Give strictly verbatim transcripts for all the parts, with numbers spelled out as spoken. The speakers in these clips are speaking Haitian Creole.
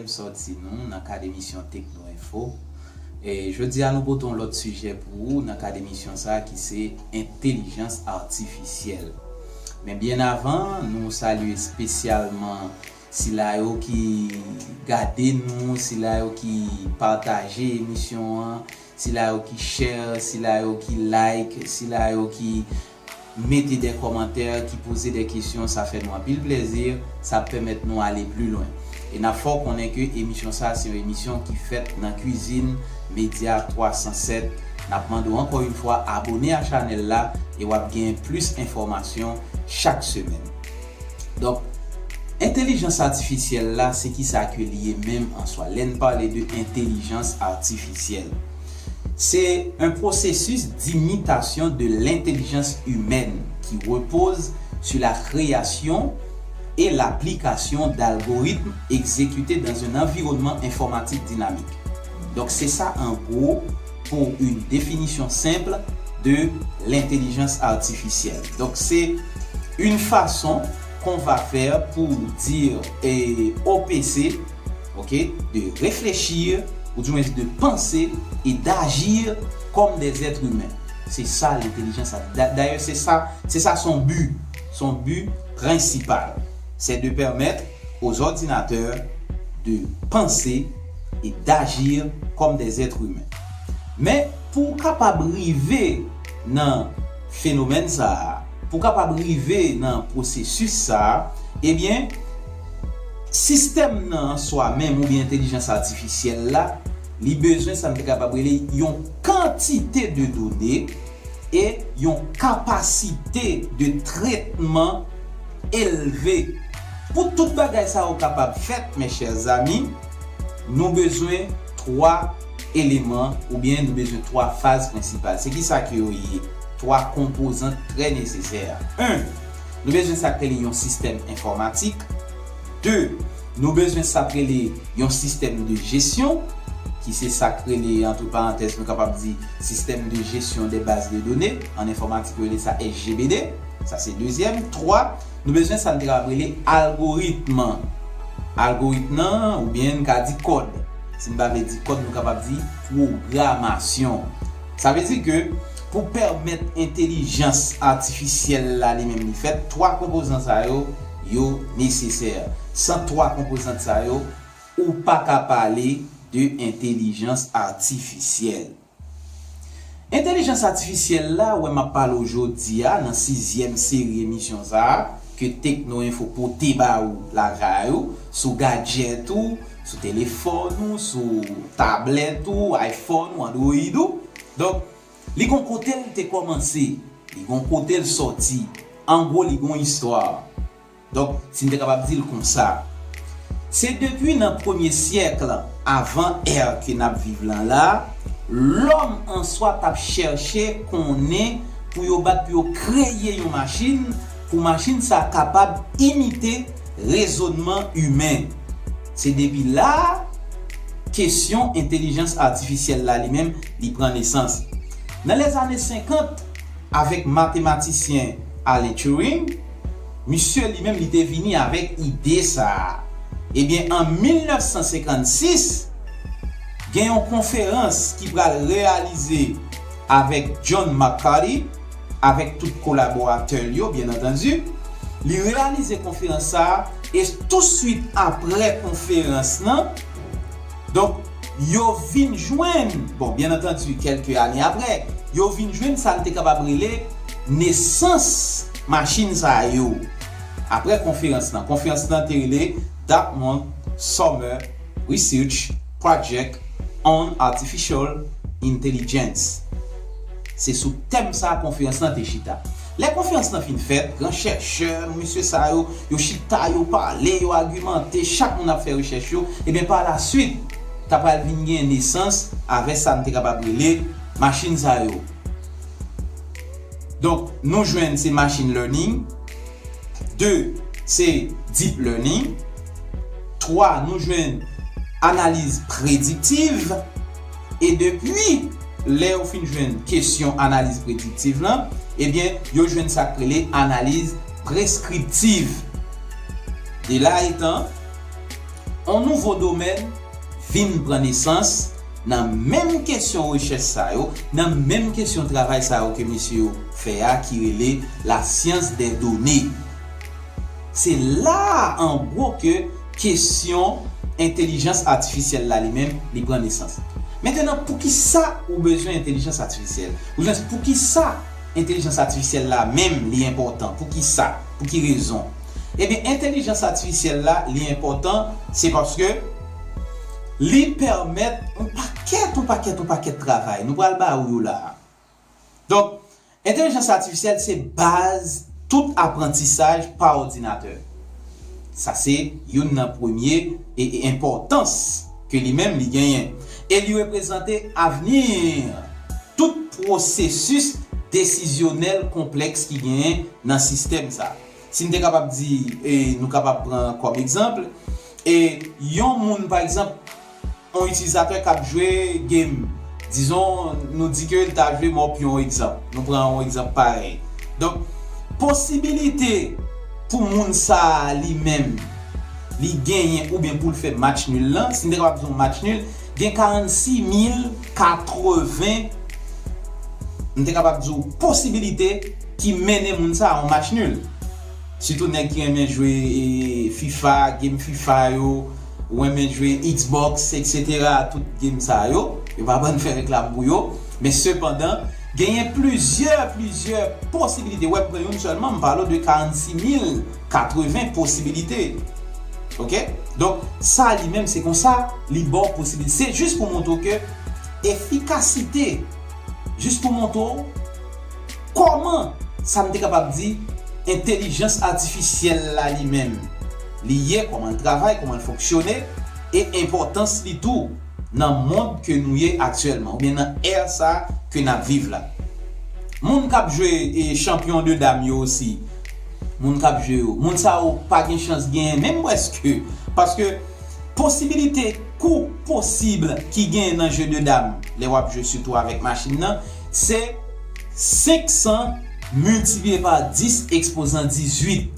Sòti nou nan kad emisyon Tekno Enfo. E jodi a nou pote yon lòt sijè pou ou nan kad emisyon sa a ki se entèlijans atifisyèl. Men byen avan, nou salye espesyalman sila yo ki gade nou, sila yo ki pataje emisyon an, sila yo ki share, sila yo ki like, sila yo ki mete de kòmantè, ki poze de kesyon, sa fè nou anpil plezi, sa ap pèmèt nou ale pli lwen. E n ap fè w konnen ke emisyon sa a se yon emisyon ki fèt nan kwizin Medya twa san sèt. N ap mande w ankò yon fwa abòne a chanèl la e w ap gen plis enfòmasyon chak semèn. Donk, entèlijans atifisyèl la, se kisa ke li ye menm an swa? Lè n pale de entèlijans atifisyèl, c'est un processus d'imitation de l'intelligence humaine qui repose sur la création et l'application d'algorithmes exécutés dans un environnement informatique dynamique. Donc, c'est ça en gros pour une définition simple de l'intelligence artificielle. Donc, c'est une façon qu'on va faire pour dire eh, au P C, ok, de réfléchir, ou du moins de penser et d'agir comme des êtres humains. C'est ça l'intelligence artificielle. D'ailleurs, c'est ça, c'est ça son but. Son but principal, c'est de permettre aux ordinateurs de penser et d'agir comme des êtres humains. Men pou w kapab rive nan fenomèn sa a, pou w kapab rive nan pwosesis sa a, ebyen, sistèm nan an swa menm oubyen entèlijans atifisyèl la, li bezwen sa n te kapab rele yon kantite de done e yon kapasite de trètman elve. Pou tout bagay sa yo kapab fèt, mes chers amis, nou bezwen twa eleman oubyen nou bezwen twa faz prensipal. Se kisa ke yo ye? Twa konpozant trè nesesè. En, nou bezwen sa k rele yon sistèm enfòmatik. De, nou bezwen sa k rele yon sistèm de jesyon, ki se sa k rele, antre parantèz, nou kapab di sistèm de jesyon de baz de done. An enfòmatik, yo rele sa S G B D. Sa se dezyèm. Twa, nou bezwen sa n te kapab rele algoritm. Algoritm nan, oubyen n ka di kòd. Si n pa vle di kòd, nou kapab di pwogramasyon. Sa vle di ke pou pèmèt entèlijans atifisyèl la li menm li fèt, twa konpozan sa yo, yo nesesè. San twa konpozant sa yo, ou pa ka pale de entèlijans atifisyèl. Entèlijans atifisyèl la, wè m ap pale w jodi a nan sizyèm seri emisyon sa a, ke Tekno Enfo pote ba ou lakay ou, sou gadjèt ou, sou telefòn ou, sou tablèt ou, iPhone ou, Android ou. Donk, li gon kote l te kòmanse, li gon kote l sòti. An gwo, li gon istwa. Donk, si n te kapab di l konsa, se depi nan premye syèk avan è ke n ap viv lan la, lòm an swa t ap chèche konnen pou yo bat pou yo kreye yon machin, pou machin sa kapab imite rezònman imen. Se depi la a, kesyon entèlijans atifisyèl la li menm, li pran nesans. Nan lèzane senkant, avèk matematisyen Alan Turing, misye li menm li te vini avèk ide sa a. Ebyen, an mil nèf san senkannsis, gen yon konferans ki pral reyalize avèk John McCarthy, avèk tout kolaboratè l yo, byen antandi. Li reyalize konferans sa a, e touswit apre konferans lan, donk, yo vin jwenn, bon, byen antandi, kèlke ane apre, yo vin jwenn sa n te kapab rele nesans machin sa yo. Apre konferans lan, konferans lan te rele Dartmouth Summer Research Project on Artificial Intelligence. Se sou tèm sa a konferans lan te chita. Lè konferans lan fin fèt, gran chèchè, mesye sa yo, yo chita, yo pale, yo agimante, chak moun ap fè rechèch yo, ebyen, pa la swit, ta pral vin gen nesans avè sa n te kapab rele machin sa yo. Donk, nou jwenn se machine learning, de, se deep learning, twa, nou jwenn analiz prediktiv, e depi lè yo fin jwenn kesyon analiz prediktiv lan, ebyen, yo jwenn sa k rele analiz preskriptiv. De la etan, On nouvo domèn vin pran nesans nan menm kesyon rechèch sa yo, nan menm kesyon travay sa yo ke mesye yo fè a ki rele la science des données. Se la a, an gwo, ke kesyon entèlijans atifisyèl la li menm, li pran nesans. Mentnan, poukisa ou bezwen entèlijans atifisyèl? Ou jwenn poukisa entèlijans atifisyèl la menm li enpòtan? Poukisa? Pou ki rezon? Ebyen, entèlijans atifisyèl la, li enpòtan, se paske li pèmèt yon pakèt, yon pakèt, yon pakèt travay. Nou pral ba ou yo la a. Donk, entèlijans atifisyèl se baz tout aprantisaj pa òdinatè. Sa se youn nan premye e, e enpòtans ke li menm li genyen. E li reprezante avni tout pwosesis desizyonèl konplèks ki genyen nan sistèm sa. Si n te kapab di, e nou kapab pran kòm egzanp, e yon moun, pa egzanp, yon itilizatè k ap jwe game, dizon, nou di ke l ta jwe mò pyon, egzanp. Nou pran yon egzanp parèy. Donk, posibilite pou moun sa a li menm, li genyen oubyen pou l fè match nul lan, si n te kapab di yon match nul, gen karannsis mil katreven, m te kapab di w, posibilite ki mennen moun sa a yon match nul. Sitou nèg ki renmen jwe, e, FIFA, game FIFA yo, ou renmen jwe Xbox, etsetera, tout game sa yo, yo pa bann fè reklam pou yo, men sepandan, genyen plizyè, plizyè posibilite. Wè, m pran youn sèlman, m pale w de karannsis mil katreven posibilite. Oke? Donk, sa li menm, se konsa, li ba w posibilite. Se jis pou montre w ke efikasite, jis pou montre w kòman sa m te kapab di entèlijans atifisyèl la li menm, li ye, kòman l travay, kòman l fonksyone, e enpòtans li tou nan mond ke nou ye aktyèlman, oubyen nan è sa ke n ap viv la. Moun k ap jwe, e, chanpyon de dam yo osi, moun k ap jwe yo, moun sa yo pa gen chans genyen menm prèske, paske posibilite kou posib ki genyen nan je de dam, lè w ap jwe sitou avèk machin nan, se senk san miltipliye pa dis ekspozan dizuit.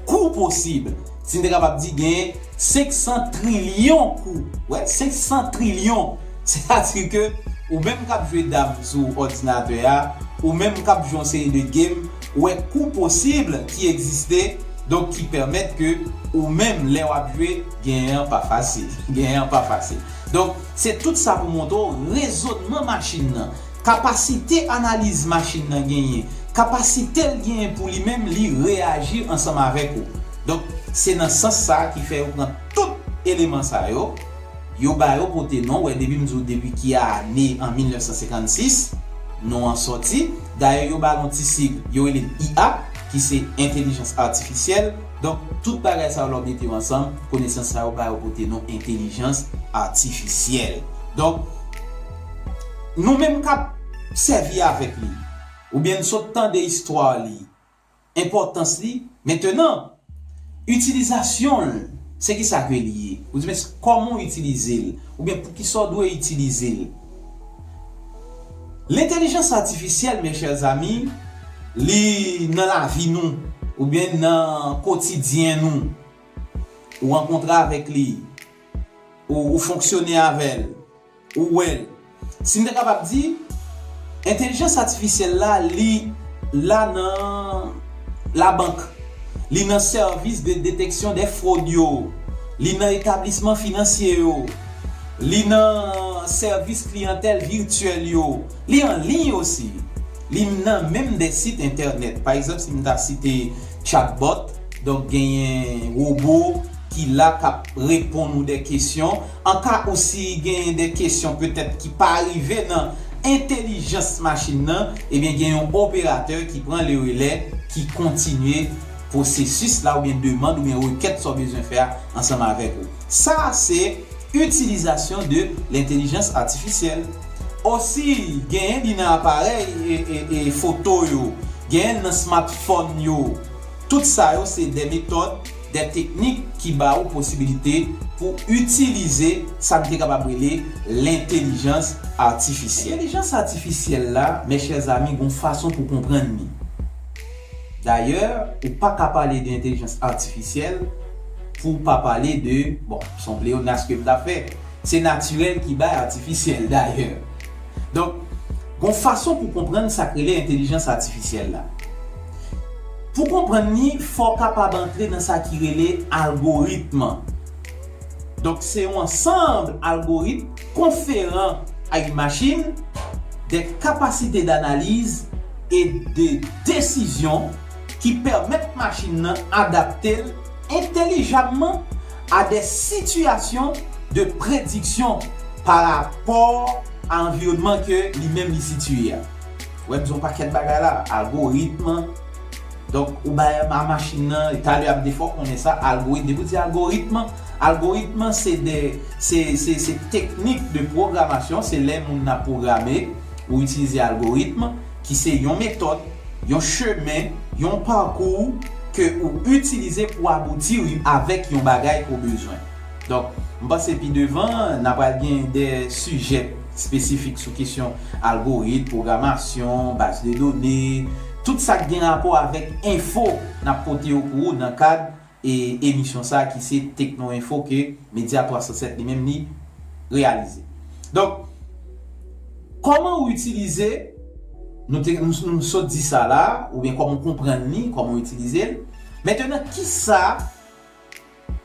Kou posib, si n te kapab di, genyen senk san trilyon kou. Wè, senk san trilyon. Sètadi ke ou menm k ap jwe dam sou òdinatè a, ou menm k ap jwe yon seri de game, ou wè kou posib ki egziste, donk ki pèmèt ke ou menm, lè w ap jwe, genyen an pa fasil. Genyen an pa fasil. Donk, se tout sa pou montre w rezònman machin nan, kapasite analiz machin nan genyen, kapasite l genyen pou li menm li reyaji ansanm avèk ou. Donk, se nan sans sa a ki fè yo pran tout eleman sa yo, yo ba yo pote non, wè, depi m di w depi ki ane an mil nèf san senkannsis, non an sòti. Dayè, yo ba l yon ti sig, yo rele l I A, ki se entèlijans atifisyèl. Donk, tout bagay sa yo, lè w mete yo ansanm, konesans sa yo ba yo pote non entèlijans atifisyèl. Donk, nou menm k ap sèvi avèk li, oubyen n sot tande istwa li, enpòtans li, mentnan, itilizasyon l, se ki sa ke li ye? Ou di, men kòman w itilize l? Oubyen poukisa w dwe itilize l? Lentèlijans atifisyèl, mes chers amis, li nan lavi nou, oubyen nan kotidyen nou. Ou rankontre avèk li, ou, ou fonksyone avè l, ou wè l. Si n te kapab di, entèlijans atifisyèl la, li la nan labank, li nan sèvis de deteksyon de fwod yo, li nan etablisman finansye yo, li nan sèvis kliyantèl vityèl yo, li an liy osi, li nan menm de sit entènèt. Pa egzanp, si m ta site chatbot, donk genyen wobo ki la k ap reponn ou de kesyon. An ka ou si genyen de kesyon petèt ki pa rive nan entèlijans machin nan, ebyen gen yon operatè ki pran le relè, ki kontinye pwosesis la oubyen demann oubyen rekèt sa w bezwen fè a ansanm avèk ou. Sa a se itilizasyon de lentèlijans atifisyèl. Osi, genyen li nan aparèy e, e, e foto yo, genyen l nan smartphone yo. Tout sa yo se de metòd, de teknik ki ba ou posibilite pou itilize sa n te kapab rele lentèlijans atifisyèl. Entèlijans atifisyèl la, mes chers amis, gon fason pou konprann li. Dayè, ou pa ka pale de entèlijans atifisyèl pou pa pale de, bon, se yon pleonas ke m ta fè. Se natirèl ki bay atifisyèl, dayè. Donk, gon fason pou konprann sa k rele entèlijans atifisyèl la. Pou konprann li, fò w kapab antre nan sa ki rele algoritm. Donk, se yon ansanm algoritm konferan a yon machin de kapasite danaliz e de desizyon ki pèmèt machin nan adapte l entèlijamman a de sitiyasyon de prediksyon pa rapò a anviwònman ke li menm li sitiye a. Ou wè, m di yon pakèt bagay la, algoritm. Donk, ou bay a machin nan, talè ap defò konnen sa, algoritm. Depi w di algoritm, algoritm se de, se, se, se teknik de pwogramasyon, se lè moun nan ap pwograme, ou itilize algoritm, ki se yon metòd, yon chemen, yon pakou ke ou itilize pou abouti avèk yon bagay ke w bezwen. Donk, m panse pi devan, n a pral gen de sijè espesifik sou kesyon algoritm, pwogramasyon, baz de done, tout sa k gen rapò avèk enfo n ap pote yo pou ou nan kad e emisyon sa a ki se Tekno Enfo ke Medya twa san sèt li menm li reyalize. Donk, kòman ou itilize, nou te, nou, nou sot di sa la, oubyen kòman w konprann li, kòman w itilize l. Mentenan, kisa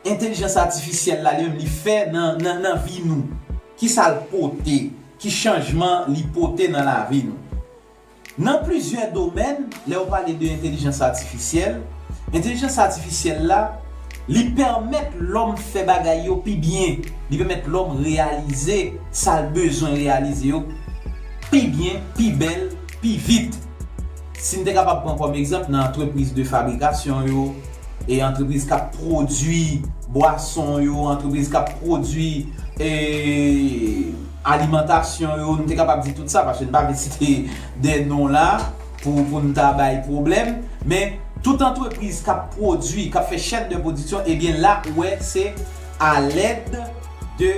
entèlijans atifisyèl la li menm li fè nan, nan, nan vi nou? Kisa l pote? Ki chanjman li pote nan lavi nou? Nan plizyè domèn, lè w pale de entèlijans atifisyèl, entèlijans atifisyèl la, li pèmèt lòm fè bagay yo pi byen. Li pèmèt lòm reyalize sa l bezwen reyalize yo pi byen, pi bèl, pi vit. Si n te kapab pran kòm egzanp nan antrepriz de fabrikasyon yo, e antrepriz k ap pwodui bwason yo, antrepriz k ap pwodui, e, alimantasyon yo, nou te kapab di tout sa, paske n pa vle site de non la pou, pou n ta bay pwoblèm, men tout antrepriz k ap pwodui, k ap fè chèn de pwodiksyon, ebyen la, ou wè, se alèd de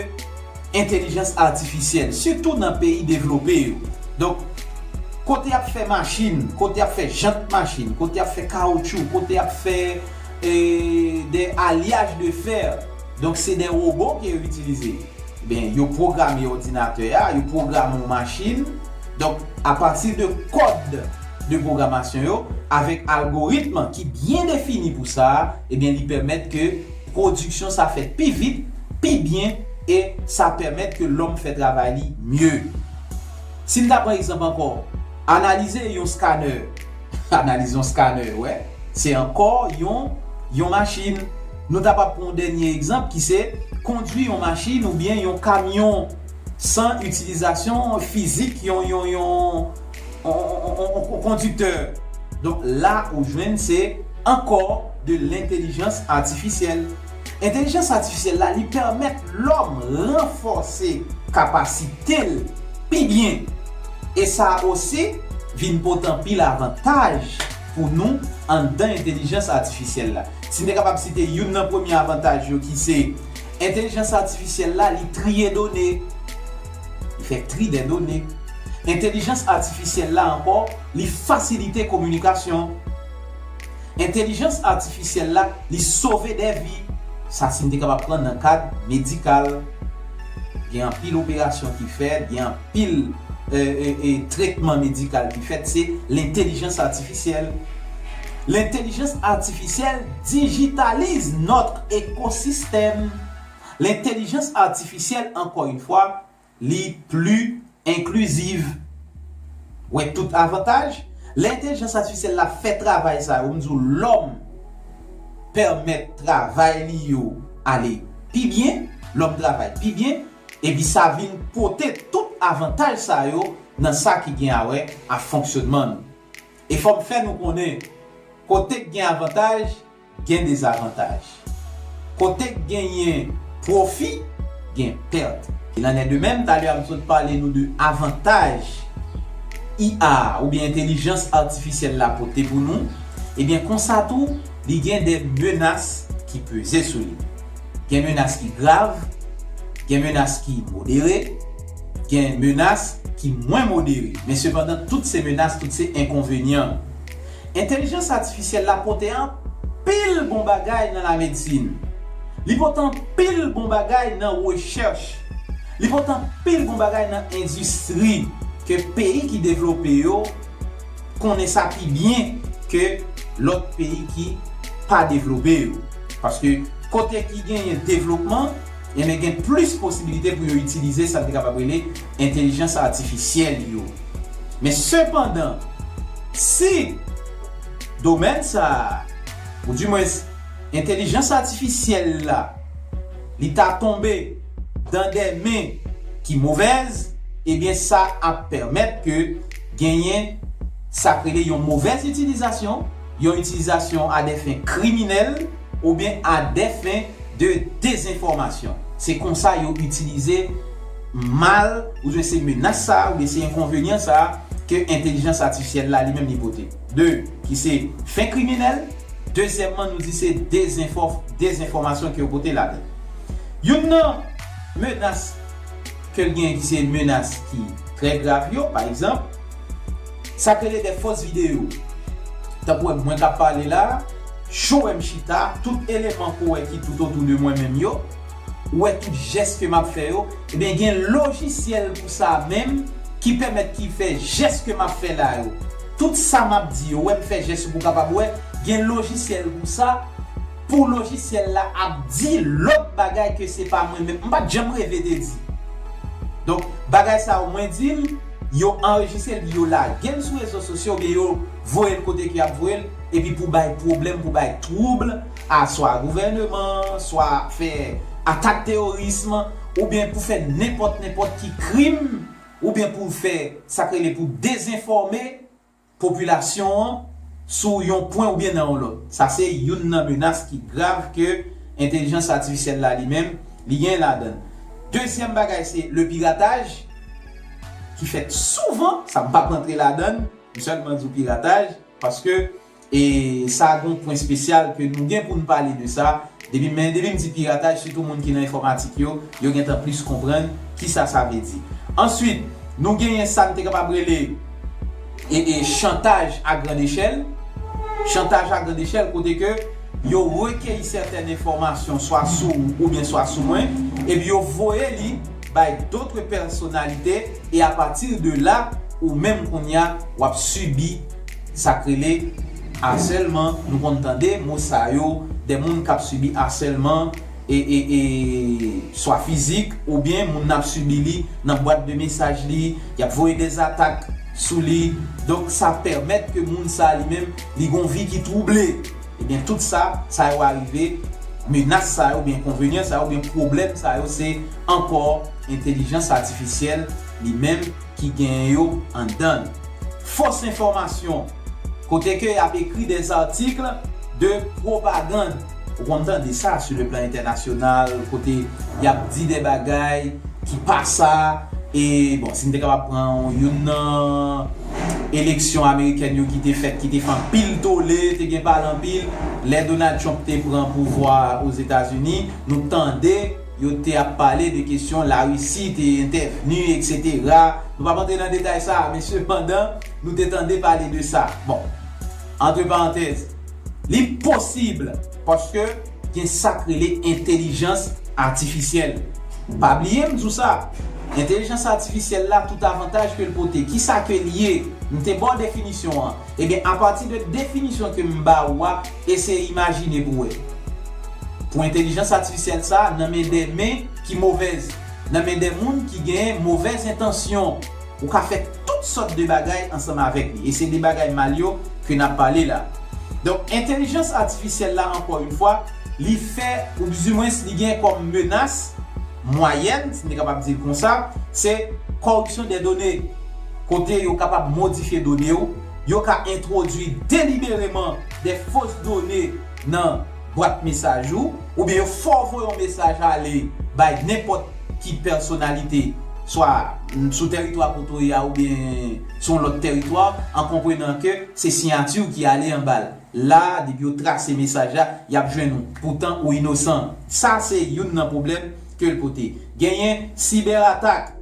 entèlijans atifisyèl, sitou nan peyi devlope yo. Donk, kote y ap fè machin, kote y ap fè jant machin, kote y ap fè kawoutchou, kote y ap fè, e, de alyaj de fè. Donk, se de wobo ke yo itilize. Ben, yo pwograme òdinatè a, yo pwograme yon machin. Donk, apati de kòd de pwogramasyon yo, avèk algoritm ki byen defini pou sa, ebyen, li pèmèt ke pwodiksyon sa fèt pi vit, pi byen, e sa pèmèt ke lòm fè travay li mye. Si n ta pran egzanp ankò, analize yon scanner. Analize yon scanner, wè. Se ankò yon, yon machin. Nou ta pral pran yon dènye egzanp ki se kondui yon machin oubyen yon kamyon san itilizasyon fizik yon, yon, yon, yon, yon, yon, yon kondiktè. Donk, la ou jwenn se ankò de lentèlijans atifisyèl. Entèlijans atifisyèl la, li pèmèt lòm ranfòse kapasite l pi byen. E sa a osi vin pote anpil avantaj pou nou anndan entèlijans atifisyèl la. Si n te kapab site youn nan premye avantaj yo ki se entèlijans atifisyèl la, li triye done. Li fè tri de done. Entèlijans atifisyèl la ankò, li fasilite kominikasyon. Entèlijans atifisyèl la, li sove de vi. Sa, si n te kapab pran nan kad medikal, gen anpil operasyon ki fèt, gen anpil, e, e, e, tretman medikal ki fèt, se lentèlijans atifisyèl. L'intelligence artificielle digitalise notre écosystème. Lentèlijans atifisyèl, ankò yon fwa, li pli enkliziv. Wè tout avantaj. Lè entèlijans atifisyèl la fè travay sa yo, m di w, lòm pèmèt travay li yo ale pi byen, lòm travay pi byen, epi sa vin pote tout avantaj sa yo nan sa ki gen a wè a fonksyònman nou. E fò m fè nou konnen, kote k gen avantaj, gen dezavantaj. Kote k genyen pwofi, gen pèt. Il en est de même, talè a m sot pale nou de avantaj I A oubyen entèlijans atifisyèl la pote pou nou, ebyen konsa tou, li gen de menas ki peze sou li. Gen menas ki grav, gen menas ki modere, gen menas ki mwen modere. Men sepandan, tout se menas, tout se enkonvenyan. Entèlijans atifisyèl la pote anpil bon bagay nan lamedsin. Li pote anpil bon bagay nan rechèch. Li pote anpil bon bagay nan endistri ke peyi ki devlope yo konnen sa pi byen ke lòt peyi ki pa devlope yo. Paske kote ki genyen devlopman, enben gen plis posibilite pou yo itilize sa n te kapab rele entèlijans atifisyèl yo. Men sepandan, si domèn sa a, oudimwens entèlijans atifisyèl la, li ta tonbe dan de men ki movèz, ebyen sa ap pèmèt ke genyen sa k rele yon movèz itilizasyon, yon itilizasyon a de fen kriminèl oubyen a de fen de dezenfòmasyon. Se konsa yo itilize mal, oubyen se menas sa a, oubyen se enkonvenyan sa a ke entèlijans atifisyèl la li menm li pote. De, ki se fen kriminèl, dezyèmman, nou di se dezenfò-, dezenfòmasyon ke yo pote ladan. Youn nan menas ke l genyen ki se menas ki trè grav yo, pa egzanp, sa k rele de fos videyo. Tankou wè mwen k ap pale la, cho wè m chita, tout eleman ke w wè ki toutotou de mwen menm yo, ou wè tout jès ke m ap fè yo, ebyen gen lojisyèl pou sa menm ki pèmèt ki fè jès ke m ap fè la yo. Tout sa m ap di yo, wè m fè jès yo pou w kapab wè, gen lojisyèl pou sa, pou lojisyèl la ap di lòt bagay ke se pa mwen menm. M pa t janm reve te di. Donk, bagay sa yo mwen di l, yo anrejistre l, yo lage l sou rezo sosyo, oubyen yo voye l kote ke y ap voye l, epi pou bay pwoblèm, pou bay twoub a swa gouvèneman, swa fè atak teworism, oubyen pou fè nenpòt, nenpòt ki krim, oubyen pou fè sa k rele pou dezenfòme popilasyon an sou yon pwen oubyen nan yon lòt. Sa se youn nan menas ki grav ke entèlijans atifisyèl la li menm, li gen ladan l. Dezyèm bagay se le pirataj ki fèt souvan, sa m p ap rantre ladan l, m sèlman di w pirataj, paske e sa gon pwen espesyal ke nou gen pou n pale de sa. Depi, men depi m di pirataj, sitou moun ki nan enfòmatik yo, yo gentan plis konprann kisa sa vle di. Answit, nou genyen sa n te kapab rele e, e chantaj a grand echèl. Chantaj a grand echèl, kote ke yo rekeyi sètèn enfòmasyon swa sou ou oubyen swa sou mwen, epi yo voye li bay dotre pèsonalite, e apati de la, ou menm kounye a, w ap sibi sa k rele asèlman. Nou konn tande mo sa yo, de moun k ap sibi asèlman, e, e, e, swa fizik, oubyen moun nan ap sibi li nan bwat de mesaj li, y ap voye de atak sou li. Donk, sa pèmèt ke moun sa li menm, li gon vi ki twouble. Ebyen, tout sa, sa yo arive, menas sa yo, oubyen enkonvenyan sa yo, oubyen pwoblèm sa yo, se ankò entèlijans atifisyèl li menm ki genyen yo anndan l. Fos enfòmasyon, kote ke y ap ekri de atik de pwopagann. Ou konn tande sa sou le plan entènasyonal, kote y ap di de bagay ki pa sa. E, bon, si n te kapab pran youn nan eleksyon amerikèn yo ki te fèt, ki te fè anpil tole, te gen pale anpil, lè Donald Trump te pran pouvwa Ozetazini, nou tande yo te ap pale de kesyon Larisi te entèvni, etsetera. Nou p ap antre nan detay sa a, men sepandan, nou te tande pale de sa. Bon, antre parantèz, li posib, paske gen sa k rele entèlijans atifisyèl. Pa bliye m di w sa, entèlijans atifisyèl la, tout avantaj ke l pote, kisa ke l ye? M te ba w definisyon an. Ebyen, apati de definisyon ke m ba ou a, eseye imajine pou w wè. Pou entèlijans atifisyèl sa a, nan men de men ki movèz, nan men de moun ki gen movèz entansyon, ou ka fè tout sòt de bagay ansanm avèk li. E se de bagay mal yo ke n ap pale la. Donk, entèlijans atifisyèl la, ankò yon fwa, li fè, oudimwens, li gen kòm menas mwayèn, si n te kapab di l konsa, se kòripsyon de done. Kote yo kapab modifye done w, yo ka entwodui delibereman de fos done nan bwat mesaj ou, oubyen yo fè w voye yon mesaj ale bay nenpòt ki pèsonalite, swa sou tèritwa kote w ye a oubyen sou yon lòt tèritwa, an konprenan ke se siyati w ki ale anba l. La, depi yo trase mesaj la, y ap jwenn ou. Poutan, ou inosan. Sa se youn nan pwoblèm ke l pote. Genyen sibèratak,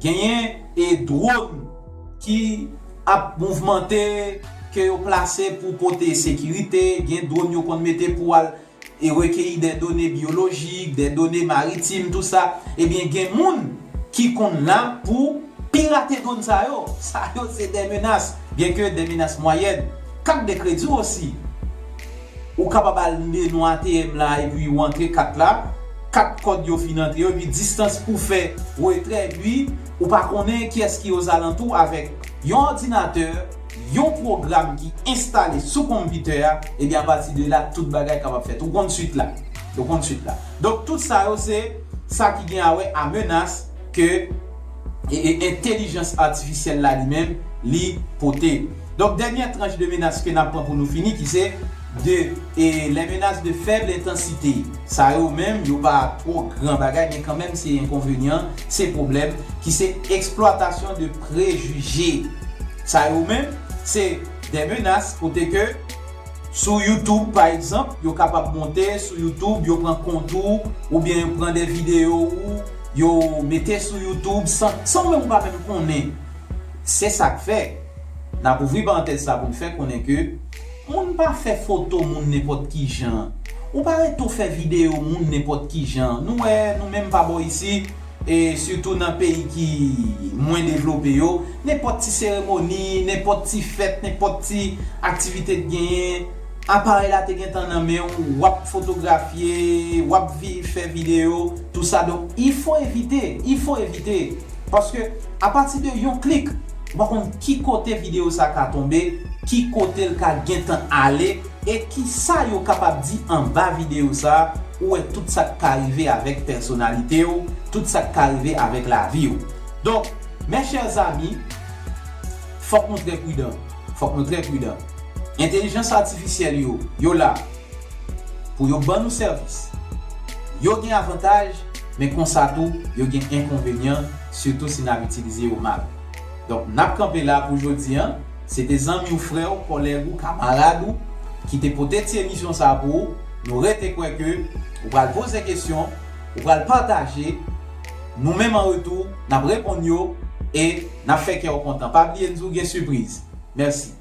genyen e dwòn ki ap mouvmante, ke yo plase pou pote sekirite, gen dwòn yo konn mete pou al e rekeyi de done byolojik, de done maritim, tou sa, ebyen, gen moun ki konn la pou pirate done sa yo. Sa yo se de menas, byenke de menas mwayèn. Kat de kredi osi. Ou kapab al nan A T M la epi ou antre kat la, kat kòd yo fin antre yo, epi distans pou fè retrè, epi ou pa konnen kiyès ki ozalantou avèk yon òdinatè, yon pwogram ki enstale sou konpitè a, ebyen, apati de la, tout bagay kapab fèt. Ou konn swit la. Ou konn swit la. Donk, tout sa yo, se sa ki gen a wè a menas ke e, e, entèlijans atifisyèl la li menm, li pote. Donk, dènyè tranch de menas ke n ap pran pou nou fini, ki se de, e, les menaces de faible intensité. Sa yo menm, yo pa twò gran bagay, men kanmenm, se enkonvenyan, se pwoblèm, ki se exploitation de préjugés. Sa yo menm, se de menas kote ke sou YouTube, pa egzanp, yo kapab monte sou YouTube, yo pran kont ou, oubyen yo pran de videyo ou, yo mete sou YouTube san, san ou menm ou pa menm konnen. Se sa k fè, n ap ouvri parantèz sa pou n fè konnen ke moun pa fè foto moun nenpòt ki jan. Ou pa rete w fè videyo moun nenpòt ki jan. Nou wè, nou menm pa bò isi, e sitou nan peyi ki mwen devlope yo, nenpòt ti seremoni, nenpòt ti fèt, nenpòt ti aktivite k genyen, aparèy la te gentan nan men w, w ap fotografye, w ap vi-, fè videyo, tou sa. Donk, il faut éviter, il faut éviter. Paske, apati de yon klik, ou pa konn ki kote videyo sa ka tonbe, ki kote l ka gentan ale, e ki sa yo kapab di anba videyo sa, ou wè tout sa k ka rive avèk pèsonalite w, tout sa k ka rive avèk lavi w. Donk, mes chers amis, fòk nou trè pridan. Fòk nou trè pridan. Entèlijans atifisyèl yo, yo la pou yo ban nou sèvis. Yo gen avantaj, men konsa tou, yo gen enkonvenyan, sitou si n ap itilize yo mal. Donk, n ap kanpe la pou jodi a. Se te zanmi w, frè w, kòlèg ou, kamarad ou ki te pote ti emisyon sa a pou ou. Nou rete kwè ke ou pral poze kesyon, ou pral pataje. Nou menm an retou, n ap reponn yo e n ap fè kè w kontan. Pa bliye n di w gen sipriz. Mèsi.